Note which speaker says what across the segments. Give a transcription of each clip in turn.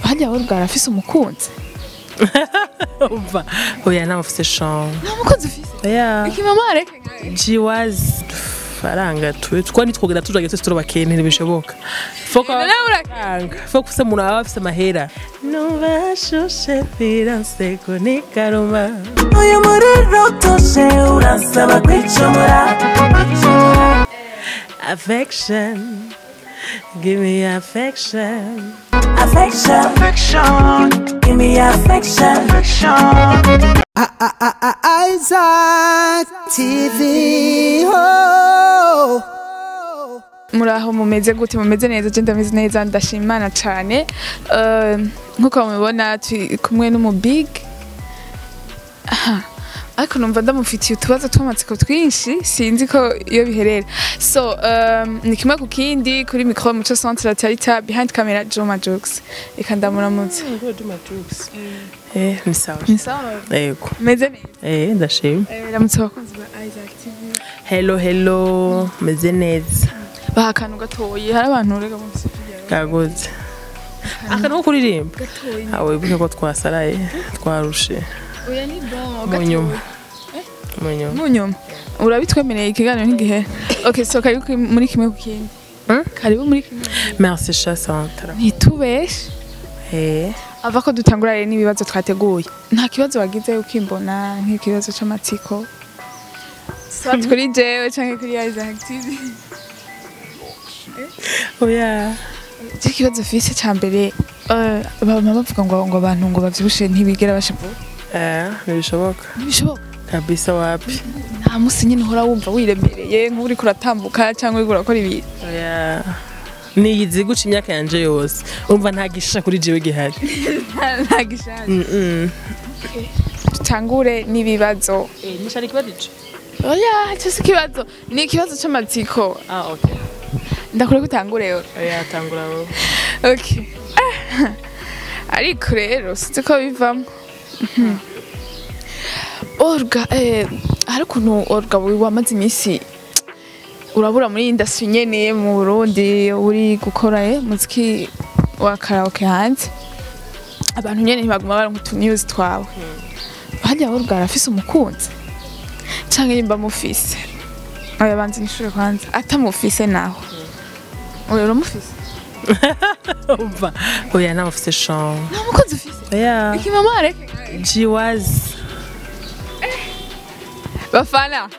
Speaker 1: Harya wowe bwarafise umukunzi?
Speaker 2: Umva, oya, nta mufise chance.
Speaker 1: Nta mukunzi ufise?
Speaker 2: Oya.
Speaker 1: Iki mama reka.
Speaker 2: Jiwazi faranga tu twa nitwogera tujaye twese turabakene, ntibishoboka. Foko
Speaker 1: None
Speaker 2: faranga foko ufise umuntu aba afise amahera. Numva shushe biranseko ni karuma.
Speaker 3: Uyu muriro utoshe uransaba kwicumura.
Speaker 2: Affection, give me affection.
Speaker 3: Affection, affection, give me affection, affection.
Speaker 4: Isaac TV. Oh.
Speaker 1: Muraho, mumeze gute? Mumeze neza? Je ndameze neza, ndashima Imana cane. Nkuko mubibona, turi kumwe n'umu big. Aha. Ariko numva ndamufitiye utubazo tw'amatsiko twinshi, sinzi ko iyo biherera. So ni kimwe ku kindi, kuri micro Muco Centre Tarita, behind camera Joma Jokes. Reka ndamuramutse.
Speaker 2: Eh, ni sawa.
Speaker 1: Ni sawa?
Speaker 2: Yego.
Speaker 1: Meze neza?
Speaker 2: Eh, ndashima.
Speaker 1: Ramutse abakunzi ba Isaac TV.
Speaker 2: Hello, hello, meze neza.
Speaker 1: Baha akantu gatoyi, hari abantu rega bumvise.
Speaker 2: Kagoze akantu ko kuririmba.
Speaker 1: Gatoyi.
Speaker 2: Awe, wibuke ko twasaraye, twarushe.
Speaker 1: Oya, ni bon.
Speaker 2: Mu nyuma, mu nyuma.
Speaker 1: Mu nyuma urabitwemereye, ikiganiro ntigihera. Okay, so karibu muri kimwe ku kindi.
Speaker 2: Hmm?
Speaker 1: Karibu muri kimwe.
Speaker 2: Merci sha Santara.
Speaker 1: Ntitubeshe.
Speaker 2: Eh.
Speaker 1: Ava ko dutangura rero n'ibibazo twateguye, nta kibazo wagize ukimbona, nk'ikibazo c'amatsiko, soit kuri jewe canke kuri Isaac TV?
Speaker 2: Oya.
Speaker 1: Je ikibazo fise ca mbere, bama bavuga ngo abantu ngo bavyibushe ntibigera bashavuka.
Speaker 2: Eh, ntibishoboka.
Speaker 1: Ntibishoboka?
Speaker 2: Kabisa, wapi.
Speaker 1: Nta musi nyene uhora wumva wiremereye, nk'ubu uriko uratambuka canke uriko urakora ibintu?
Speaker 2: Oya, niyizi guca imyaka yanje yose, urumva nta gishisha kuri jewe gihari.
Speaker 1: Nta gishaje?
Speaker 2: Mm.
Speaker 1: Dutangure n'ibibazo.
Speaker 2: Eh, nishari ikibazo ico?
Speaker 1: Oya, ico si ikibazo, ni ikibazo c'amatsiko.
Speaker 2: Ah, okay.
Speaker 1: Ndakure ko utangure rero.
Speaker 2: Oya, tangura wowe.
Speaker 1: Okay. Ah, ariko rero sinzi ko bivamo. Olga, hari ukuntu Olga wamaze iminsi urabura muri industry nyene mu Burundi, uri gukora muziki wa karaoke hanze, abantu nyene ntibaguma baronka utu news twawe. Harya Olga arafise umukunzi canke nimba mufise? Oya, banza nishure kwanza, atamufise naho. Oya, uramufise?
Speaker 2: Umva, oya, nta mufise chance.
Speaker 1: Nta mukunzi ufise?
Speaker 2: Oya.
Speaker 1: Iki mama reka.
Speaker 2: Jiwazi.
Speaker 1: Bafana.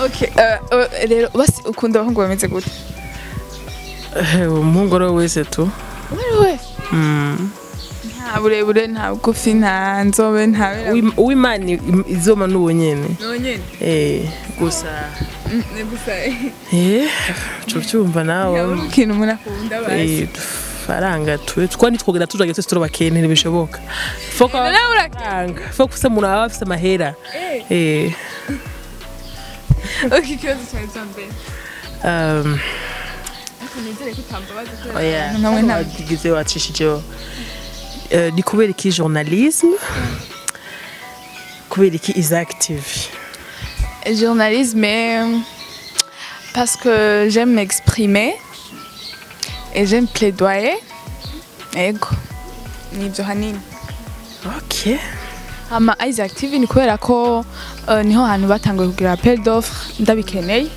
Speaker 1: Okay, rero basi ukunda abahungu bameze gute?
Speaker 2: Umuhungu ari we wese tu.
Speaker 1: Uwari wese? Nta burebure, nta bugufi, nta nzobe, nta
Speaker 2: Uwimana izoma n'uwo nyene.
Speaker 1: Nonyene?
Speaker 2: Eh, gusa.
Speaker 1: Ni gusa?
Speaker 2: Eh, ucuvyumva nawe.
Speaker 1: Ikintu umuntu akunda basi.
Speaker 2: Eh, faranga tu twa nitwogera tujaye twese turabakene, ntibishoboka. Foko
Speaker 1: None
Speaker 2: faranga foko ufise umuntu aba afise amahera. Eh.
Speaker 1: Okay, ikibazo cyawe cya mbere. Ariko nizere ko utambabaza kubera
Speaker 2: Oya.
Speaker 1: abantu nawe nta
Speaker 2: Wagize wacishijeho. Ni kubera iki journalisme, kubera iki Isaac TV?
Speaker 1: Journalisme, parce que j'aime m'exprimer et j'aime plaidoyer. Ego. Nibyo hanini.
Speaker 2: Okay.
Speaker 1: Hama Isaac TV ni kubera ko niho hantu batanguye kugira appel d'offre ndabikeneye.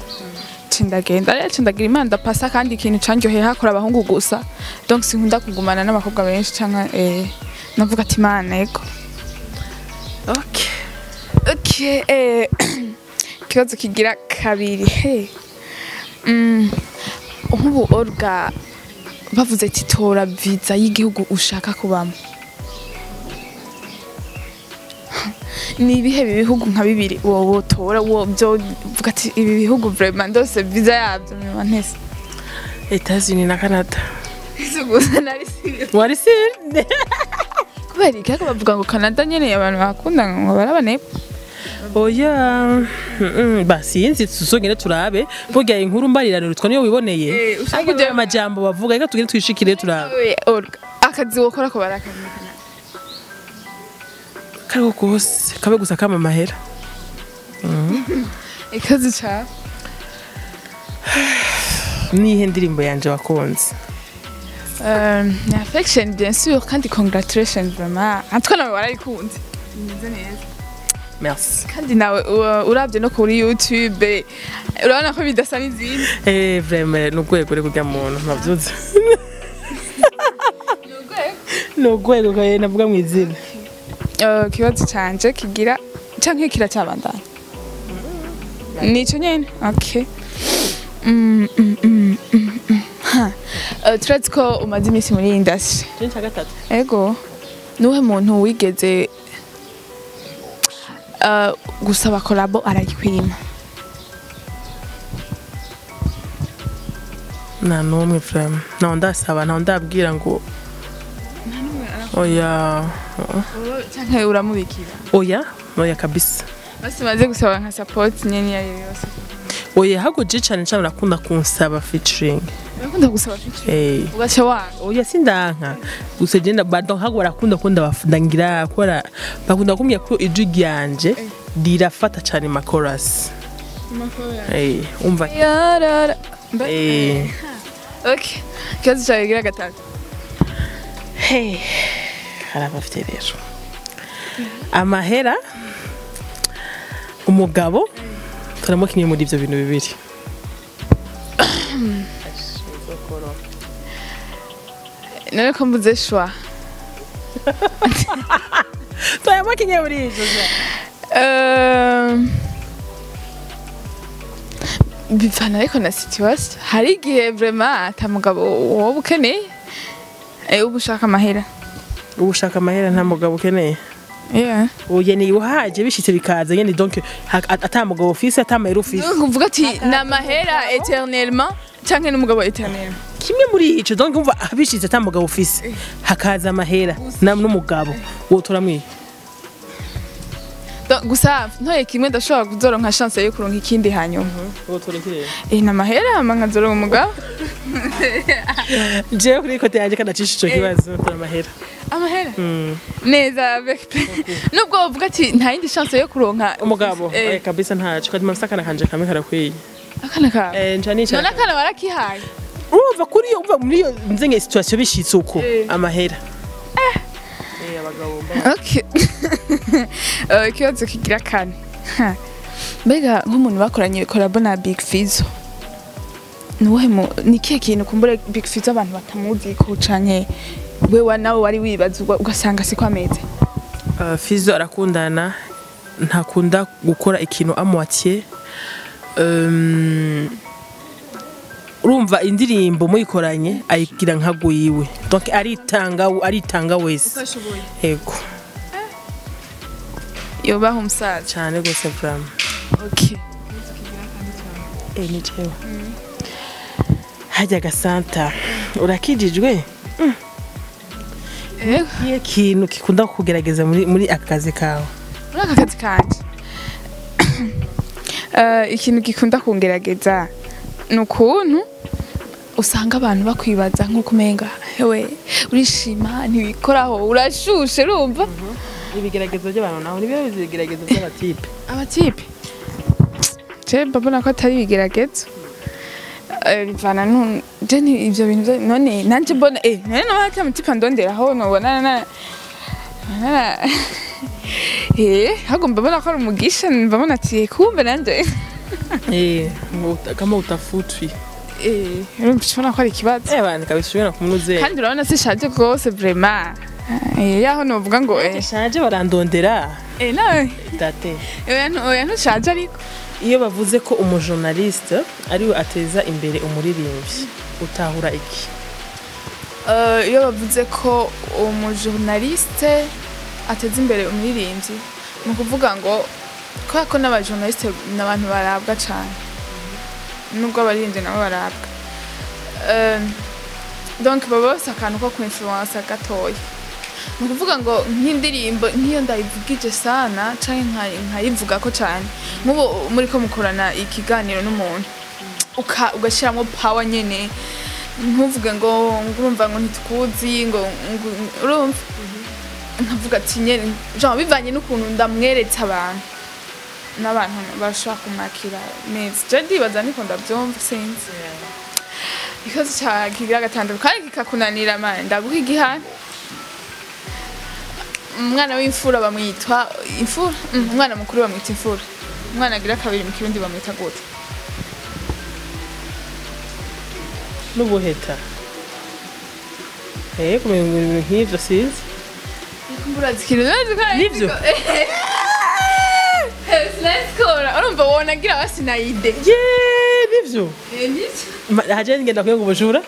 Speaker 1: Cindagenda rero, cindagira Imana ndapasa, kandi ikintu canryoheye hakora abahungu gusa. Donc sinkunda kugumana n'abakobwa benshi canke navuga ati Imana, ego.
Speaker 2: Okay.
Speaker 1: Okay, ikibazo kigira kabiri. Hey. Nk'ubu Olga, bavuze ati tora visa y'igihugu ushaka kubamo, ni ibihe bihugu nka bibiri wowe wotora, wo byo uvuga ati ibi bihugu vraiment ndose visa yabyo nyuma ntese?
Speaker 2: États-Unis na Canada.
Speaker 1: Ese gusa? Nari serious.
Speaker 2: Wari sire?
Speaker 1: Kubera iki? Ariko bavuga ngo Canada nyene abantu bakunda ngo barabane.
Speaker 2: Oya, ba sinzi, tuzogende turabe. Burya inkuru mbarirano rutwa niyo wiboneye.
Speaker 1: Eh, ushaka
Speaker 2: Ariko ibyo amajambo bavuga, reka tugende twishikire turabe.
Speaker 1: Oye, Olga, akazi wokora ko barakazi?
Speaker 2: Kariko kose kabe gusa kama amahera.
Speaker 1: Ikazi ca
Speaker 2: Nihe ndirimbo yanje wakunze?
Speaker 1: Ni affection bien sûr, kandi congratulations vraiment. En tout cas nawe warayikunze. Imeze neza.
Speaker 2: Merci.
Speaker 1: Kandi nawe uravye no kuri YouTube urabona ko bidasa n'izindi.
Speaker 2: Vraiment ni urwego ruri kurya muntu ntavyuzi. Ni urwego kaye navuga mu izina.
Speaker 1: Ikibazo canje kigira canke kiracabandanya. Nico nyene. Okay. Ha. Turazi ko umaze iminsi muri iyi industry.
Speaker 2: Cyo gatatu.
Speaker 1: Ego. Nuhe muntu wigeze gusaba collabo arayikwima?
Speaker 2: Nta n'umwe vraiment. Nta ndasaba, nta ndabwira ngo oya.
Speaker 1: Canke uramubikira?
Speaker 2: Oya, oya kabisa.
Speaker 1: Basi maze gusaba nka support nyene iyo ariyo yose.
Speaker 2: Oya, hago je cyane cyane urakunda kunsaba featuring.
Speaker 1: Urakunda gusaba featuring? Ugaca wanga?
Speaker 2: Oya, sindanka. Gusa je ndabado hago barakunda ko ndabafundangira kora bakunda kumbwira ko ijwi ryanje rirafata cyane ma chorus. Umva.
Speaker 1: Yarara. Okay. Ikibazo cyawe kigira gatatu.
Speaker 2: Hey, harabafite rero. Amahera, umugabo, turamukinye muri ivyo bintu bibiri.
Speaker 1: None ko mbuze shwa.
Speaker 2: Turamukinye muri ivyo.
Speaker 1: Bivana ariko na situation. Hari igihe vraiment ata mugabo woba ukeneye. Uba ushaka amahera.
Speaker 2: Uba ushaka amahera nta mugabo ukeneye.
Speaker 1: Yeah.
Speaker 2: Oya ni uhaje bishitse bikaza nyene donc ata mugabo ufise ata mahera ufise.
Speaker 1: Uvuga ati na mahera éternellement canke n'umugabo éternellement.
Speaker 2: Kimwe muri ico donc umva bishitse ata mugabo ufise hakaza amahera na n'umugabo wotora mwiye.
Speaker 1: Gusa ntoye kimwe ndashobora kuzoronka chance yo kuronka ikindi hanyuma.
Speaker 2: Wotora ikirere.
Speaker 1: Na mahera hama nkazoronka umugabo.
Speaker 2: Jewe kuri kote yanje kadacisha ico kibazo wotora amahera.
Speaker 1: Amahera? Neza avec nubwo uvuga ati nta yindi chance yo kuronka
Speaker 2: umugabo. Kabisa ntaco kandi mafisa akana kanje kamwe karakwiye.
Speaker 1: Akana kawe?
Speaker 2: Nca nica.
Speaker 1: None akana warakihaye?
Speaker 2: Urumva kuri iyo umva muri iyo nzenge situation bishitse uko amahera. Abagabo mba.
Speaker 1: Okay. Ikibazo kigira kane. Mbega nk'umuntu bakoranye collabo na Big Fizzo. Nuhe ni kihe kintu kumbure Big Fizzo abantu batamuzi ko canke wewe nawe wari wibaza ugasanga siko ameze?
Speaker 2: Fizzo arakundana, ntakunda gukora ikintu à moitié. Urumva indirimbo muyikoranye ayigira nka gwiwe. Donc aritanga wese. Yego.
Speaker 1: Yobaha umusaza
Speaker 2: cyane gose vraiment.
Speaker 1: Okay.
Speaker 2: Ni jewe. Hajya gasanta urakijijwe? Iye kintu kikunda kugerageza muri aka kazi kawe.
Speaker 1: Muri aka kazi kanje. Ikintu gikunda kungerageza nukuntu usanga abantu bakwibaza nkuko umenga hewe urishima ntibikoraho urashushe urumva.
Speaker 2: Ibigeragezo by'abantu naho nibyo bigeragezo by'abatipe.
Speaker 1: Abatipe. Je mbona ko atari ibigeragezo. Bivana nu je ni ivyo bintu none nanje mbona none no hata mutipe ndonderaho nobona na hago mbona ko ari umugisha mbona ati kumbe nanje
Speaker 2: kama utafutwi.
Speaker 1: Urumva ko ari ikibazo.
Speaker 2: Abantu kabisubira kumunuze.
Speaker 1: Kandi urabona sishaje gose vraiment. Yaho novuga ngo
Speaker 2: shaje barandondera.
Speaker 1: Nawe
Speaker 2: tate.
Speaker 1: Oya ntushaje ariko.
Speaker 2: Iyo bavuze ko umujournaliste ariwe ateza imbere umuririmbyi utahura iki?
Speaker 1: Iyo bavuze ko umujournaliste ateza imbere umuririmbyi ni ukuvuga ngo kubera ko n'abajournaliste n'abantu barabwa cyane nubwo abaririmbyi nabo barabwa, donc baba bafise akantu ko kuinfluensa gatoya. Ni ukuvuga ngo nk'indirimbo nk'iyo ndayivugije sana canke nkayivugako cane, nk'ubu muriko mukorana ikiganiro n'umuntu ugashiramwo power nyene, ntuvuge ngo ngurumva ngo ntitukuzi ngo urumva, nkavuga ati nyene genre bivanye n'ukuntu ndamweretse abantu n'abantu bashobora kumwakira neza. Je ndibaza niko ndavyumva, sinzi. Ikibazo ca kigira gatandatu kandi kikakunanira mani, ndaguha igihano. Umwana w'imfura bamwitwa imfura. Umwana mukuru bamwita imfura, umwana agira kabiri mu Kirundi bamwita gute?
Speaker 2: N'ubuheta, kumenya ibintu nk'ivyo sizi.
Speaker 1: Urazi ikintu?
Speaker 2: Nivyo?
Speaker 1: Sinazikora, urumva wonagira basi na idée.
Speaker 2: Ye, nivyo.
Speaker 1: Nivyo.
Speaker 2: Haje ngenda kuye ngo bucura,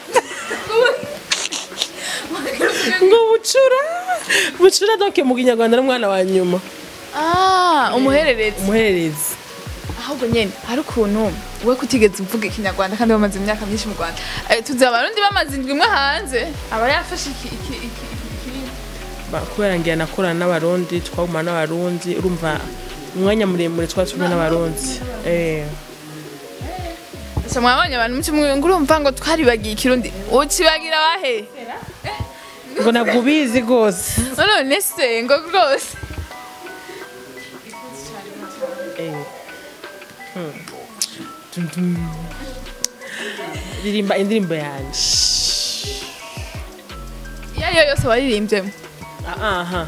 Speaker 2: ngo bucura, bucura, donc mu Kinyarwanda n'umwana wa nyuma.
Speaker 1: Ah, umuhererezi.
Speaker 2: Umuhererezi.
Speaker 1: Ahubwo nyene hari ukuntu we kutigeze uvuga Ikinyarwanda kandi bamaze imyaka myinshi mu Rwanda. Tuzi Abarundi bamaze indwi imwe hanze aba yafashe iki iki iki iki.
Speaker 2: Kubera ngira nakorana n'Abarundi, twagumana n'Abarundi, urumva umwanya muremure twari kumwe n'Abarundi.
Speaker 1: Ese mwabonye abantu muci ngo urumva ngo twaribagiye Ikirundi, ukibagira bahe?
Speaker 2: Ngo ntabwo ubizi rwose.
Speaker 1: None se ngo rwose.
Speaker 2: Dum dum. Ririmba indirimbo yanje.
Speaker 1: Iyo ariyo yose waririmbyemo.
Speaker 2: Ah, aha.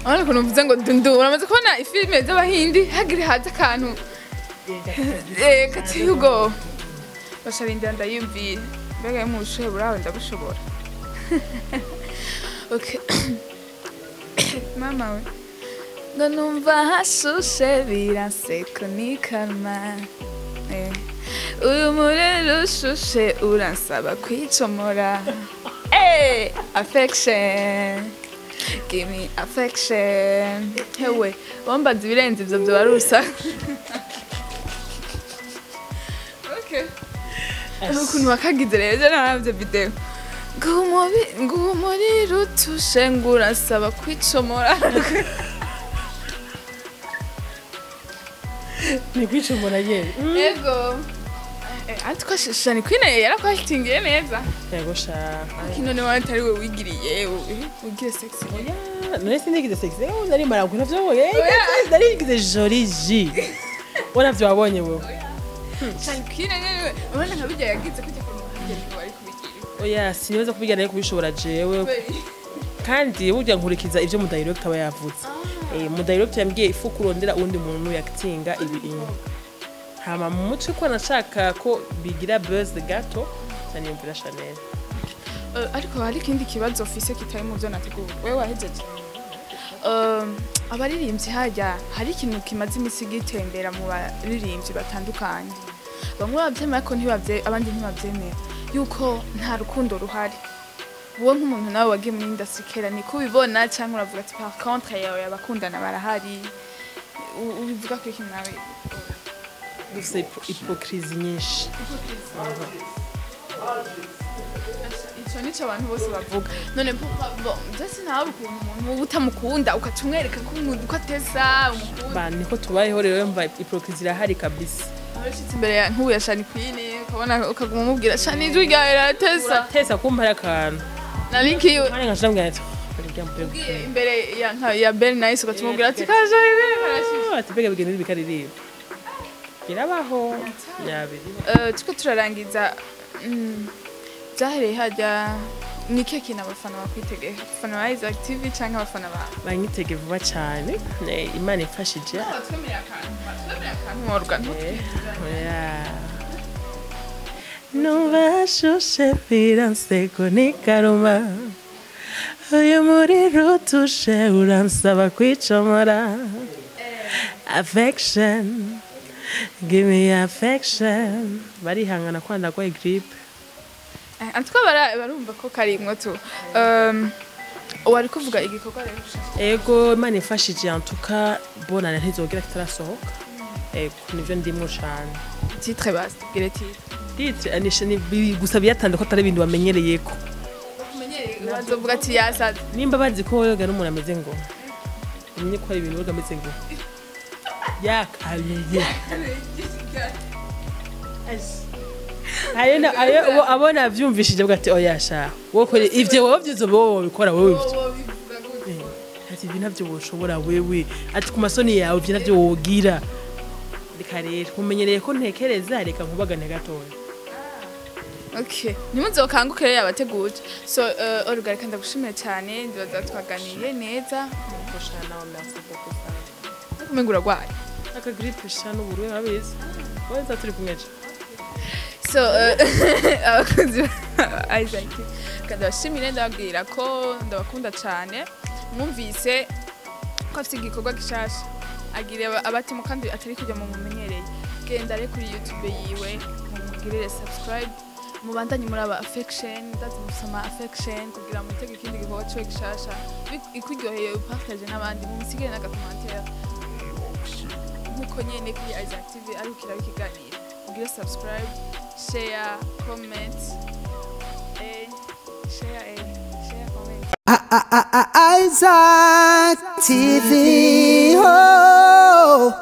Speaker 1: Urabona ukuntu mvuze ngo dundu, uramaze kubona ifilime z'Abahindi hagira haza akantu kateye ubwoba, basharindira ndayumvira mbega yo mu bushuhe burawe ndabushobora. Okay. Mama we, ngo numva hashushe biranseka nikarma. Uyu muriro ushushe uransaba kwicomora. Affection, give me affection. Hewe, wambaza ibirenze ivyo vyoba ari urusaku. Okay, ukuntu wakagize rero, je naravye video ngo umuriro utushe ngo urasaba kwicomora.
Speaker 2: Ni kwicomora nyene.
Speaker 1: Ego. Ariko Shani Queen yarakwakitingiye neza.
Speaker 2: Yego sha.
Speaker 1: Kino ne atari we wigiriye ugire sexy.
Speaker 2: Oya, none sinigeze sexy. Nari mara ngo navyo wowe. Nari jolie J. Wona vyo wabonye wewe.
Speaker 1: Shani Queen nyene urabona nka bijya yagize kujya ku bari kubigira.
Speaker 2: Oya, sinibaza kubigira nayo kubishobora jewe. Kandi burya nkurikiza ivyo mu director aba yavuze. Mu director yambwiye ifu kurondera uwundi muntu yakitinga ibi inyo. Hama mu mutwe ko nashaka ko bigira buzz gato, saniyumvira Chanel.
Speaker 1: Ariko hari ikindi kibazo ufise kitari mu byo nateguye, wewe wahejeje. Abaririmbyi hajya hari ikintu kimaze imisi gitembera mu baririmbyi batandukanye, bamwe bavyemera ko ntibavye, abandi ntibavyemera, yuko nta rukundo ruhari. Wowe nk'umuntu nawe wagiye muri industry kera, niko ubibona cyangwa uravuga ati par contre yawe abakundana barahari? Ubivuga ko iki nawe?
Speaker 2: Dufise hypocrisie nyinshi.
Speaker 1: Ico nico abantu bose bavuga. None bon, je sinawe ukuntu umuntu uba utamukunda ukaca umwereka ko umukunda, uko atesa umukunda.
Speaker 2: Ba niko tubayeho rero, mva hypocrisie irahari kabisa.
Speaker 1: Aho ushitse imbere ya nk'ubu ya Shani Queen, ukabona ukaguma umubwira Shani ijwi ryawe riratesa.
Speaker 2: Uratesa kumpa akantu.
Speaker 1: Na link yiwe.
Speaker 2: Kandi nkaca ndamubwira ati "Rya mbega."
Speaker 1: Ugiye imbere ya nka ya Bell Nice ugaca umubwira ati kaje ibi.
Speaker 2: Ati mbega bigenda bikaririmba. Birabaho. Yabiri.
Speaker 1: Turiko turarangiza, byahereye hajya ni ikihe kintu abafana bakwitegeye, abafana ba Isaac TV canke abafana ba
Speaker 2: Banyitege vuba cyane. Imana ifashije.
Speaker 1: Batwemerera akantu, batwemerera akantu Morgan.
Speaker 2: Oya. Numva hashushe biranseko nikaruma, uyu muriro utushe uransaba kwicomora. Affection, give me affection. Barihangana ko ndagwaye grippe.
Speaker 1: En tout cas barumva ko karimwo tu. Wari kuvuga igikorwa rero.
Speaker 2: Ego, Imana ifashije, en tout cas bonane ntizogera kitarasohoka. Ego, nivyo ndimwo cane.
Speaker 1: Titre basi, tubwire titre.
Speaker 2: Titre anisha ni gusa biyatandukanye ko atari ibintu bamenyereyeko.
Speaker 1: Bazovuga ati yasaze.
Speaker 2: Nimba bazi ko yoga n'umuntu ameze ngo umenye ko hari ibintu yoga ameze ngo yakameye ayo ayo abona avyumvishije avuga ati oya sha, wowe kore ivyo, wowe vyizo, wowe wobikora wowe ivyo, ati ibi navyo woshobora wewe, ati ku masoni yawe ivyo navyo wogira. Reka rero nkumenyereye ko ntekereza, reka nkubagane gatoya.
Speaker 1: Okay, ntimuzokanguke rero, yabateguje. So Olga, reka ndagushimire cyane, ndibaza twaganiriye neza.
Speaker 2: Sha, nawe merci beaucoup sana.
Speaker 1: Ariko umenga uragwaye.
Speaker 2: Aka grippe sha, n'uburuhe, babizi weza turi kumwe ejo.
Speaker 1: So abakunzi ba Isaac, reka ndabashimire, ndababwira ko ndabakunda cyane. Mwumvise ko afite igikorwa gishasha agira abatimo kandi atari kujya mu mumenyereye. Genda rero kuri YouTube yiwe mumugirire subscribe, mubandanye muri aba affection, ndazi musoma affection kugira mutege ikindi gikorwa ciwe gishasha. Ikuryoheye upartage n'abandi, mumusigire n'agacommentaire nkuko nyene kuri Isaac TV ari ukiraba ikiganiro, ugire subscribe, share, comment, share, share, comment.
Speaker 4: Isaac TV. Oh.